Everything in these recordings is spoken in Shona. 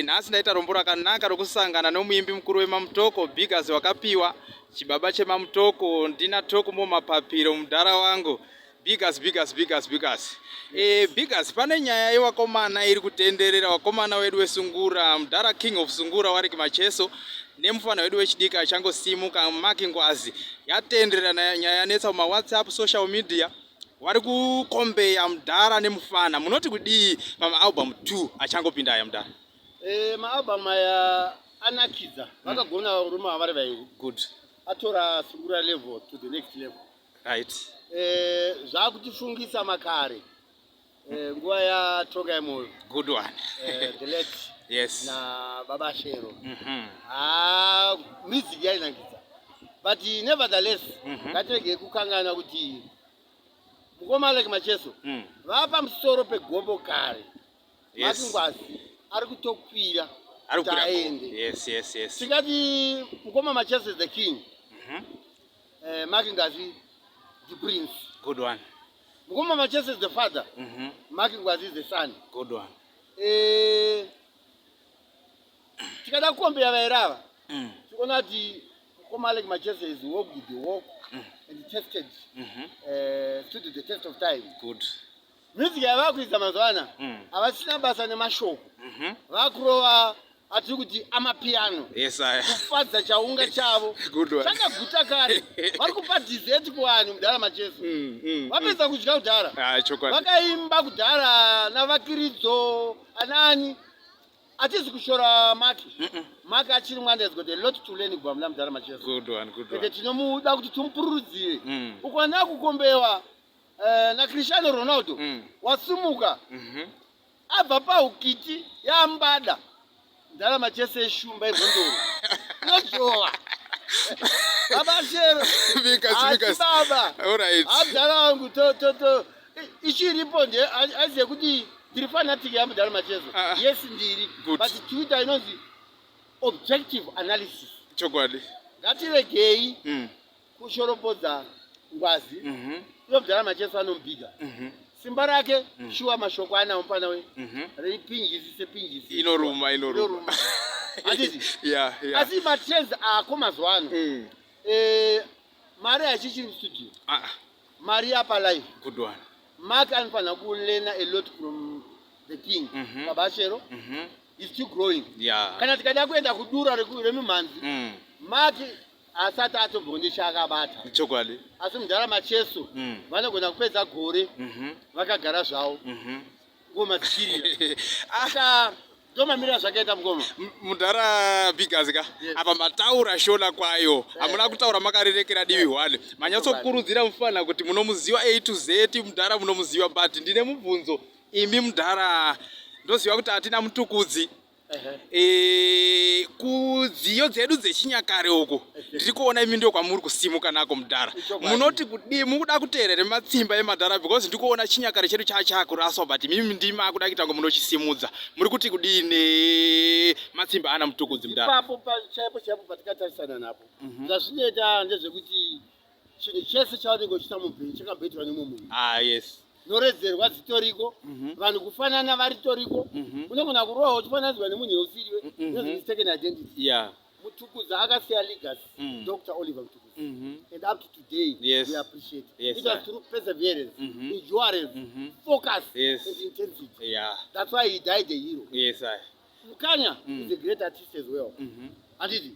Nhasi ndaita rombo rakanaka rokusangana nomuimbi mukuru wemaMutoko, Biggers Wakapiwa, chibaba chemaMutoko, ndina Tokumo Mapapiro, mudhara wangu. Biggers, Biggers, Biggers, Biggers. Biggers, pane nyaya yevakomana iri kutenderera, vakomana wedu weSungura, mudhara King of Sungura Wariki Macheso nemufana wedu wechidiki achangosimuka Mark Ngwazi. Yatenderera nyaya yanetsa muma WhatsApp, social media. Wari kukombeya mudhara nemufana. Munoti kudii pamaalbum 2 achangopinda aya, mudhara? Maalbum aya anakidza. Vakagona varume ava vari vairi. Atora Sungura level to the next level. Zvakutifungisa makare, nguva yaTongai Moyo. Good one. The late na Baba Shero. Ah, music yainakidza, but nevertheless ngatiregei kukanganwa kuti mukoma Alec Macheso vapa musoro pegombo kare. Mark Ngwazi ari kutokwira Ari kuti kukwira. aende. Tingati mukoma Macheso is the king, Mark Ngwazi the prince. Good one. Mukoma Macheso is the father, Mark Ngwazi is the son. Good one. Tikada kukombeya vairi ava, tikuona kuti mukoma Alec Macheso is walked the walk and tested, stood the test of time. Music yavakuisa mazuva ana, havasina basa nemashoko. Vakurova atiri kuti amapiano, kufadza chaunga chavo. Good one. Chakaguta kare. Vari kupa dessert kuvanhu. Mudhara Macheso vapedza kudya kudhara. Ah, chokwadi. Vakaimba kudhara navakiridzo anani. Hatizi kushora Mark. Mark achiri mwana, has got a lot to learn kubva muna mudhara Macheso. Good one, good Ende one. tinomuda kuti timupururudzire. Ukwana kukombewa naCristiano Ronaldo, wasimuka, abva paukiti yambada. Mudhara Macheso eshumba yegondoro inodzvova. Baba Shero. Biggers, Asi Biggers. baba. All right. Amudhara wangu, to to to ichiripo nde aizive kuti ndiri fanatic yamudhara Macheso. Ah. Yes, ndiri. Good. But Twitter inonzi objective analysis. Chokwadi. Ngatiregei kushoropodza Ngwazi. Iyo mudhara Macheso anomubhiga. Simba rake shuwa, mashoko anawo mufana we reipinjisi sepinjisi. Inoruma, inoruma. Handiti? Yeah. Asi matrends ako mazuva ano, mari haichichiri mustudio, mari yapa live. Good one. Mark anofanira kulearna a lot from the king, Baba Shero. Is still growing. Kana tikada kuenda kudura remimhanzi, Mark asati atombonde chaakabata. Chokwadi. Asi mudhara Macheso vanogona kupedza gore vakagara zvavo, ngoma dzichirira. Aka ndomamirira zvakaita, mukoma. Mudhara Biggers ka, Yes. apa mataura shona kwayo, hamuna kutaura makarerekera divi hwane. Manyatsokurudzira mufana kuti munomuziva A to Z. Mudhara munomuziva, but ndine mubvunzo. Imi mudhara, ndoziva kuti hatina Mutukudzi. Kudziyo dzedu dzechinyakare uku ndiri kuona imi ndio kwamuri kusimuka nako, mudhara. Ichokwadi. Munoti kudii? Mukuda kuteerera matsimba emadhara? Because ndikuona chinyakare chedu chachakuraswa, but imimi ndimi akuda kuita kunge munochisimudza. Muri kuti kudii nematsimba ana Mutukudzi, mudhara? Ipapo chaipo chaipo patikatarisana napo, zvazvinoita ndezvekuti chinhu chese chavanenge uchiita muupenyu chakamboitwa nemumwe munhu. Noredzerwa dzitoriko, vanhu kufanana varitoriko. Unogona kurohwa uchifananidzwa nemunhu yeusiriwe. Inonzi mistaken identity. Mutukudzi akasiya legacy. Dr Oliver Mutukudzi, and up to today we appreciate. It was through perseverance, endurance, focus and intensity. That's why he died a hero. Yes I. Mukanya is a great artist as well, handiti?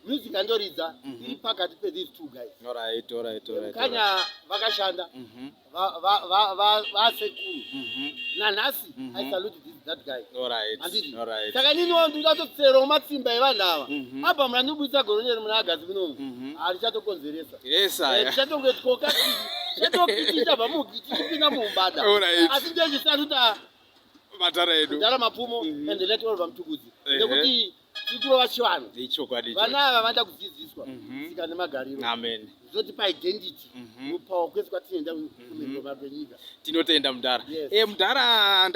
Music andoridza iri pakati pethese two guys. All right. Mukanya vakashanda, vasekuru. Nanhasi I salute that guy, handiti? All right. Saka niniwo ndingatotserawo matsimba evanhu ava. Album randibudisa gore rino muna August munomu harichatokonzeresa. Yes I. Tichatongotyoka, chatokiti chabva mugiti chipinda muumbada. Asi ndechisaluta Matara edu. Mudhara Mapfumo and the late Oliver Mutukudzi, nekuti tiri kurova chivanhu. Ichokwadi. Vana ava vanoda kudzidziswa tsika nemagariro. Amen. Zvotipa identity, rupawo kwese kwatinoenda kumhiriro kwenyika. Tinotenda, mudhara. Yes. Mudhara.